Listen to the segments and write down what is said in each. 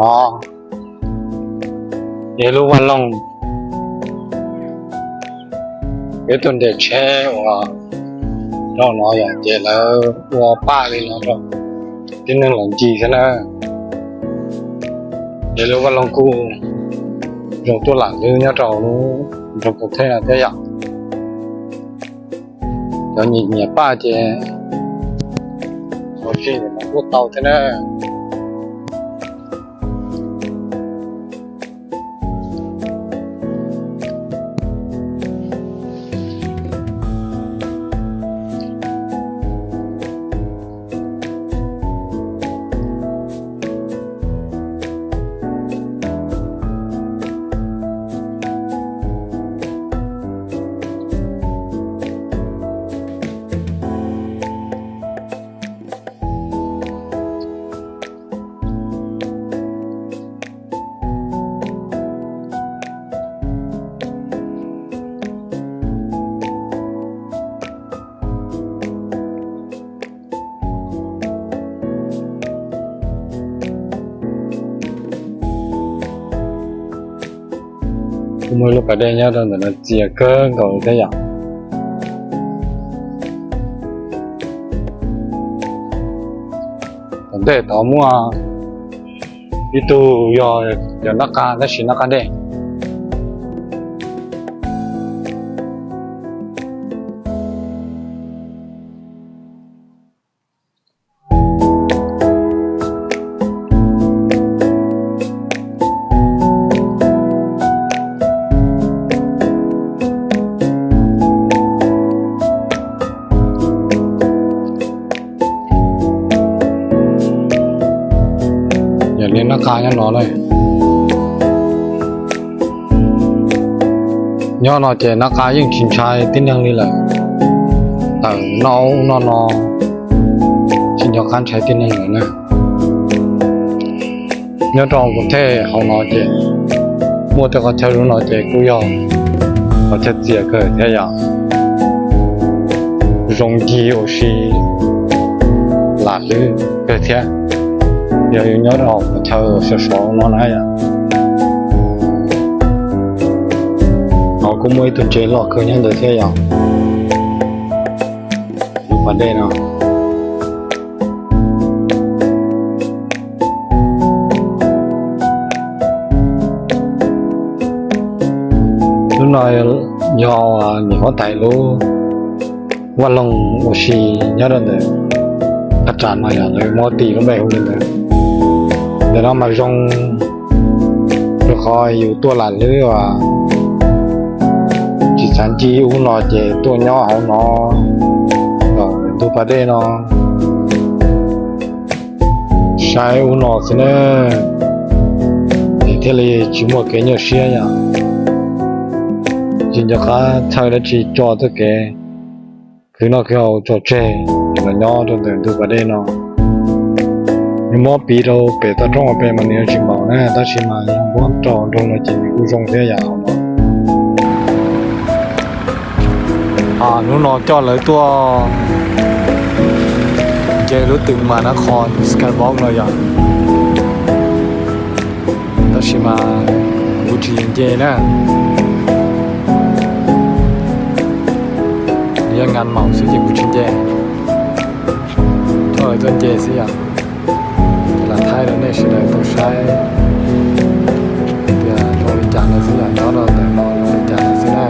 No yog lub vaj loog, peb tuaj nres tsheb uas rau no yom, ces lawv ua paj li no rau tib neeg los ncig thiab na. Ces lub vaj loog kuj zoo tuaj lam lub nyob rau nroog Kaus Thej no thiab yom. Cov nyiam nyiam paj ces ua si mam kuj tau thiab na. Kuj muaj ib lub pas dej nyob rau ntawm no txias kawg nkaus li thiab yom. Tom ntej tod muaj ib tug yog cov nab qa tab sis nab qa dej. Yog li nab qa nyob no na. Nyob no ces nab qa yeej tsis ntshai tib neeg li lawm. Tawm noj ub noj no tsis nco qab ntshai tib neeg lawm na. Nyob rau Kaus Thej hauv no ces muaj tej qhov chaw zoo no ces kuj yog qhov chaw txias kawg thiab yom. Zoo ncig ua si lam hlwb kawg thiab. Yog yus nyob rau qhov chaw sov sov no na yom. Ho kuj muaj ib tug ntses loj kawg nyob ntawd thiab yom. Lub pas dej no. Lub no yog niam huab tais lub vaj loog ua si nyob rau ntawm thaj tsam no yom, lawv muab tis lub npe hu li ntawd. Ntawm no mas zoo rau qhov yus tuaj lam hlwb uas tsis xav ncig ub no ces tuaj nyob hauv no, ntug pas dej no saib ub no xwb na, es thiaj li tsis muaj kev nyuaj siab yom. Tsis nco qab txhawj dab tsi tso txoj kev khwv noj khwv haus tso tseg los nyob rau ntawm ntug pas dej no. Nws muab piv rau pem toj roob hauv pes mas nws yuav tsis npaum na, tab sis mas yog muab rau nroo no ces nws kuj zoo thiab yom. Hnub no coj lawv tuaj nce lub twm mas nab qhos Skywalk no yom. Tab sis mas kuv tsis nce na, yog ngan maum xwb ces kuv tsis nce. Coj lawv tuaj nce xwb yom. Lam thaij rau nej sawv daws tau saib tias zoo li cas no xwb yom, nyob rau ntawm no zoo li cas no xwb na.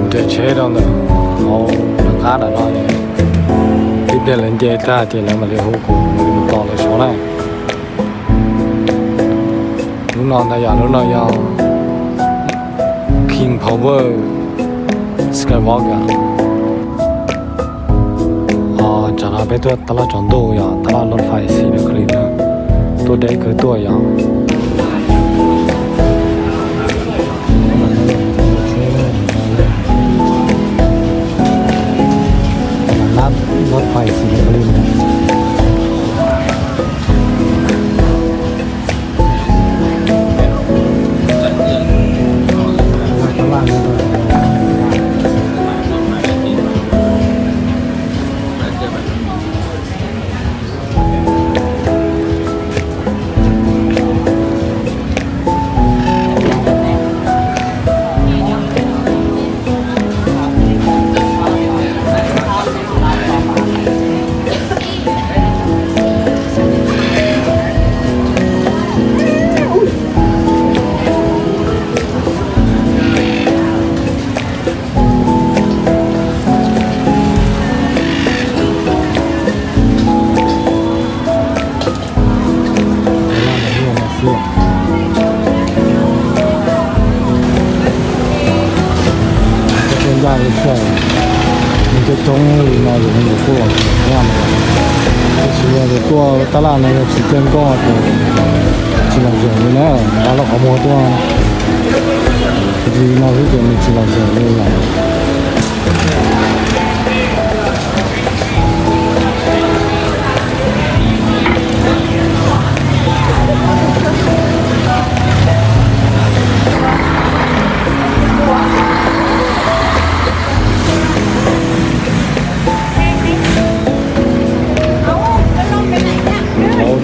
Nres tsheb rau ntawm hauv qab nram no, tib pliag lawv nce tag ces lawv mam li hu kuv mus tos lawv saud na. Lub no ntag yom, lub no yog King Power Skywalk yom. Tsam no peb tuaj tab laj tsaus ntuj yom, tab laj loj fais xis no kawg li na, tuaj deb kawg tuaj yom. Tab laj loj fais xis no kawg li na. Coob li no yus kuj los tseem nyob no, tab sis yog tias tuaj tab laj no yog tsis caij nkoj ces tsis los zaum li na, nqa lub qhov muag tuaj li no xwb ces nws tsis los zaum li lawm.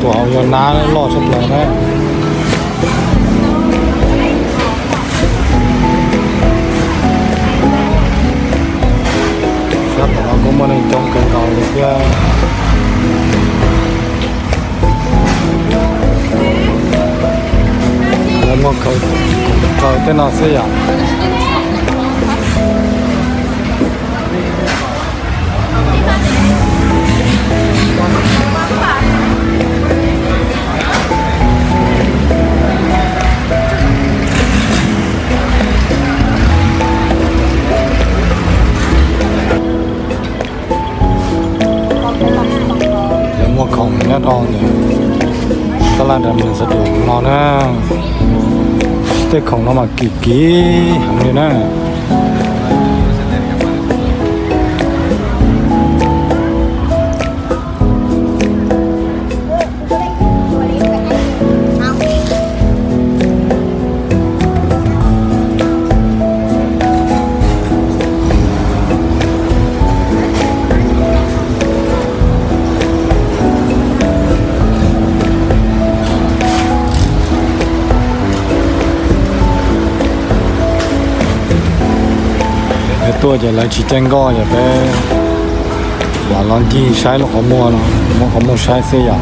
Tus hauv yog nab loj tshaj plaws na. Sab tom no kuj muaj neeg coob kawg nkaus li thiab. Lawv muag khoom raws tej no xwb yom. Lawv muag khoom nyob rau ntawm tab laj nram Mường Sa Đuổi no na. Tej khoom no mas kim kim heev li na. Peb tuaj ces lawv tsis caij nkoj ces peb mam los ncig saib lub qhov muag no, muab qhov muag saib xwb yom.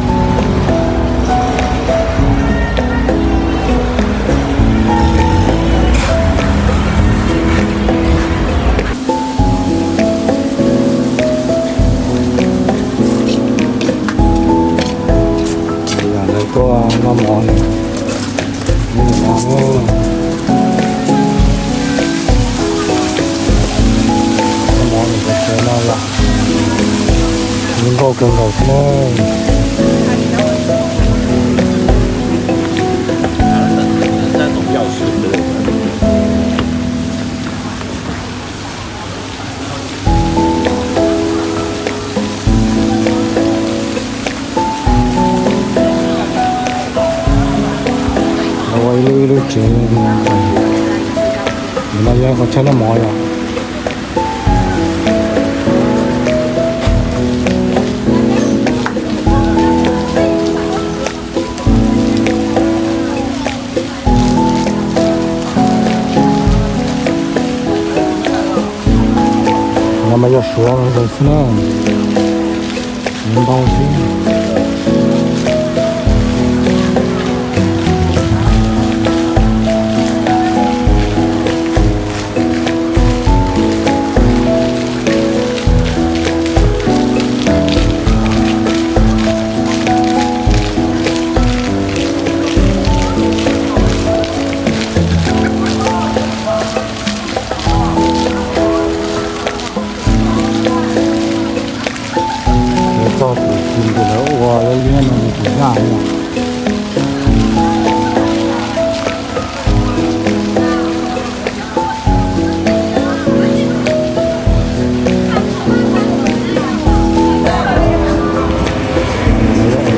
Lawv tuaj noj mov, noj mov, noj mov sawv daws no yom. Zoo nkauj kawg nkaus thiab na. Ua ib lub ib lub tsev, ntawm no yog qhov chaw noj mov yom. No mas yog suav ntawd xwb na, suav ntau xwb. Txog tus kis ntawd lawv ua liab liab no tus yaj no.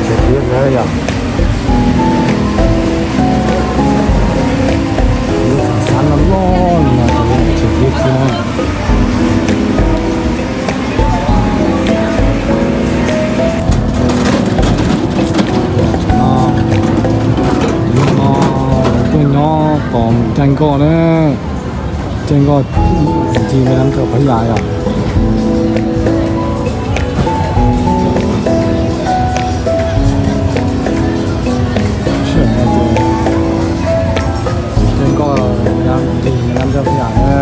Tsev dib na yom. Lub xav xav no loj li no, tsev dib xwb na. Hnub no tuaj nyob tos mus caij nkoj na, caij nkoj ncig me dab rau Pab Yas yom. Caij nkoj ncig me dab rau Pab Yas na.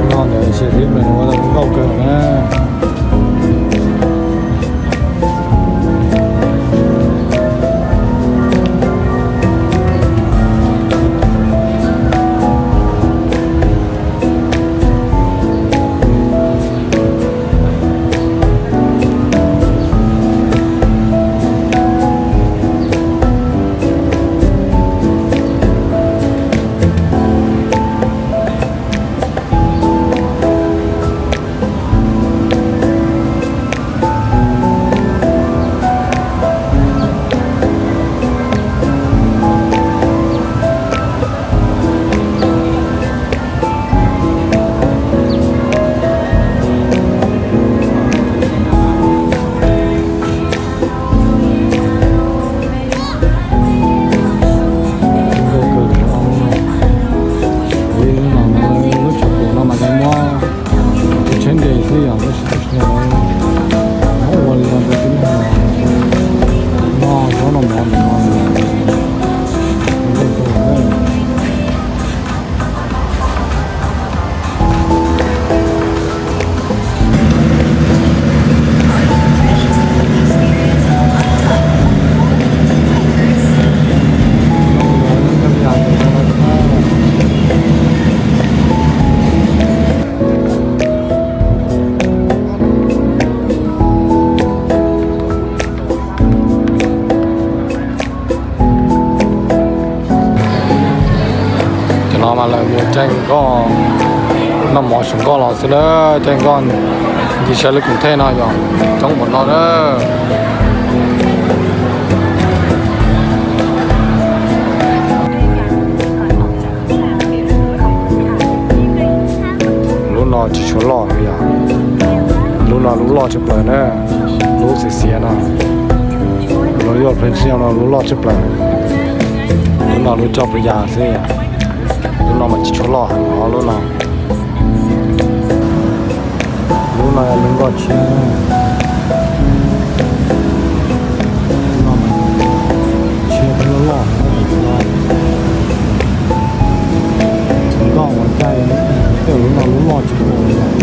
No ntawd tsev dib mas ua nkauj kawg na. Caij nkoj, noj mov saum nkoj los xwb na, caij nkoj nce saib lub koom thej no yog coob npaum no na. Lub no tsis tshua loj yom, lub no lub loj tshaj plaws na, lub xiav xiav no, lub yuj pheej xiaj no lub loj tshaj plaws, lub no lub coj pw yas xwb, lub no mas tsis tshua loj heev os lub no. Lub no yog lub nkoj tshiab na, lub no mas tshiab thiab loj loj heev na. Nkoj ua caij tej lub no lub loj tshaj plaws.